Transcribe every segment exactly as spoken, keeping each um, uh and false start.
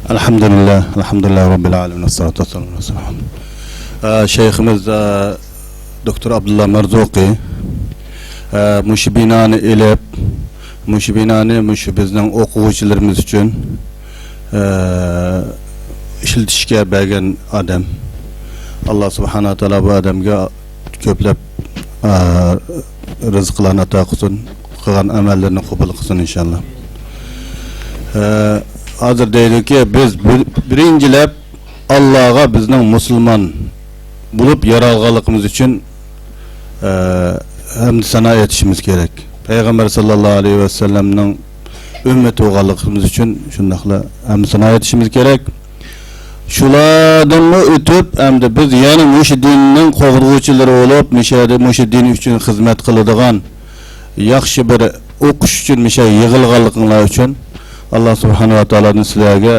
ئەلھەمدۇلىللا، ئەلھەمدۇلىللا رەببىل ئالەمىن، ۋەسسالاتۇ ۋەسسالامۇ ئەلا رەسۇلىللا. ئە، شەيخىمىز، ئە، دوكتور ئابدۇللا مەرزۇقى، ئە، مۇشۇ بىنانى ئېلىپ، مۇشۇ بىنانى مۇشۇ بىزنىڭ ئوقۇغۇچىلىرىمىز ئۈچۈن، ئە، ئىشلىتىشكە بەرگەن ئادەم. ئاللا سۇبھانە ۋە تائالا بۇ ئادەمگە كۆپلەپ، ئە، رىزقلارنى ئاتا قىلسۇن، قىلغان ئەمەللىرىنى قوبۇل قىلسۇن ئىنشاللا. ئە، ھازىر دەيدۇكى، بىز بىر-، بىرىنچىلەپ ئاللاغا بىزنىڭ مۇسۇلمان بولۇپ يارالغانلىقىمىز ئۈچۈن، ئە، ھەمدۇ سانا ئېيتىشىمىز كېرەك. پەيغەمبەر ساللاللاھۇ ئەلەيھى ۋەسەللەمنىڭ ئۈممىتى بولغانلىقىمىز ئۈچۈن شۇنداقلا ھەمدۇ سانا ئېيتىشىمىز كېرەك. شۇلاردىنمۇ ئۆتۈپ، ئەمدى بىز يەنە مۇشۇ دىننىڭ قوغدىغۇچىلىرى بولۇپ، مۇشۇ يەردە مۇشۇ دىن ئۈچۈن خىزمەت قىلىدىغان ياخشى بىر ئوقۇش ئۈچۈن مۇشۇ يەرگە يىغىلغانلىقىڭلار ئۈچۈن ئاللا سۇبھانەھۇ ۋە تائالادىن سىلەرگە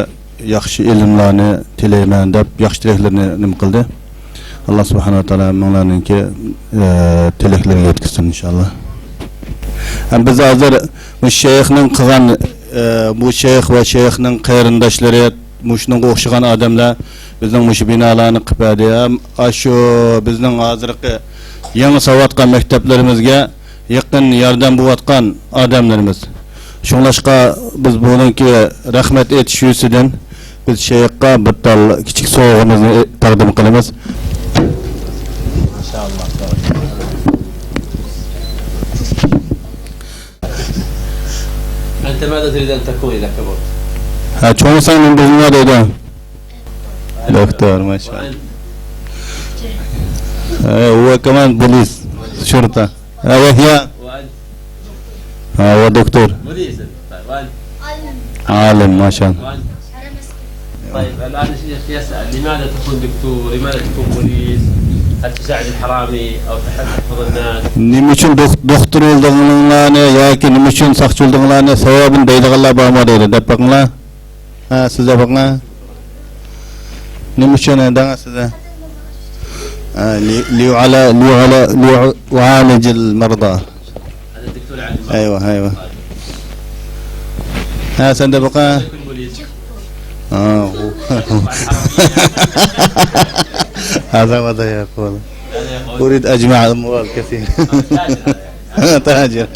ياخشى ئىلىملارنى تىلەيمەن دەپ ياخشى تىلەكلىرىنى نېمە قىلدى. ئاللا سۇبھانەھۇ ۋە تائالا ھەممىڭلارنىڭكى، ئە، تىلەكلىرىگە يەتكۈزسۇن ئىنشاللا. ھەم بىز ھازىر مۇشۇ شەيخنىڭ قىلغان، ئە، بۇ شەيخ ۋە شەيخنىڭ قېرىنداشلىرى، مۇشۇنىڭغا ئوخشىغان ئادەملەر بىزنىڭ مۇشۇ بىنالارنى قىلىپ بەردى. ھەم ئاشۇ بىزنىڭ ھازىرقى يېڭى ساۋاتقان مەكتەپلىرىمىزگە يېقىن ياردەم بولۇۋاتقان ئادەملىرىمىز. شۇڭلاشقا بىز بۇنىڭكى رەھمەت ئېيتىش يۈزىسىدىن بىز شەيخقا بىر تال كىچىك سوۋغىمىزنى تەقدىم قىلىمىز. أنت ماذا تريد أن تكون إذا كبرت؟ ها، چوڭ بولساڭ نېمە بولغۇڭ بار دەيدۇ. دوكتور، ماشائاللا. ھە، ئۇ كمان بولىس، شۇرتا. ھە، يەھيا. ھە، ئۇ دوكتور. ئالىم، ماشائاللا. طيب، الآن الشيخ يسأل، لماذا تكون دكتور؟ لماذا تكون بوليس؟ هل تساعد الحرامي أو تحفظ الناس؟ نېمە ئۈچۈن دوك-، دوختۇر بولدۇڭلارنى ياكى نېمە ئۈچۈن ساقچى بولدۇڭلارنى سەۋەبىنى دەيدىغانلار بارمۇ دەيدۇ، دەپ بېقىڭلار. ھە، سىزدە بېقىڭلار. نېمە ئۈچۈن دەڭە سىزدە؟ ھە، لي-، ليعالج-، ليعالج-، ليعالج المرضى. ئەيۋا، ئەيۋا. ھە، سەندە بېقىڭ. ھە، ئۇ. هذا ماذا يقول؟ أريد أجمع أموال كثيرة. تاجر.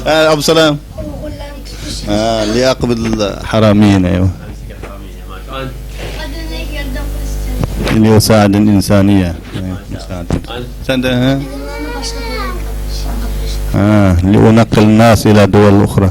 ھە، ئابدۇسالام. ھە، ليقبض الحراميين، ئەيۋا. ليساعد الإنسانية. ئەيۋا، مۇسائەدە. سەندە، ھە؟ ھە، لينقل الناس إلى دول أخرى.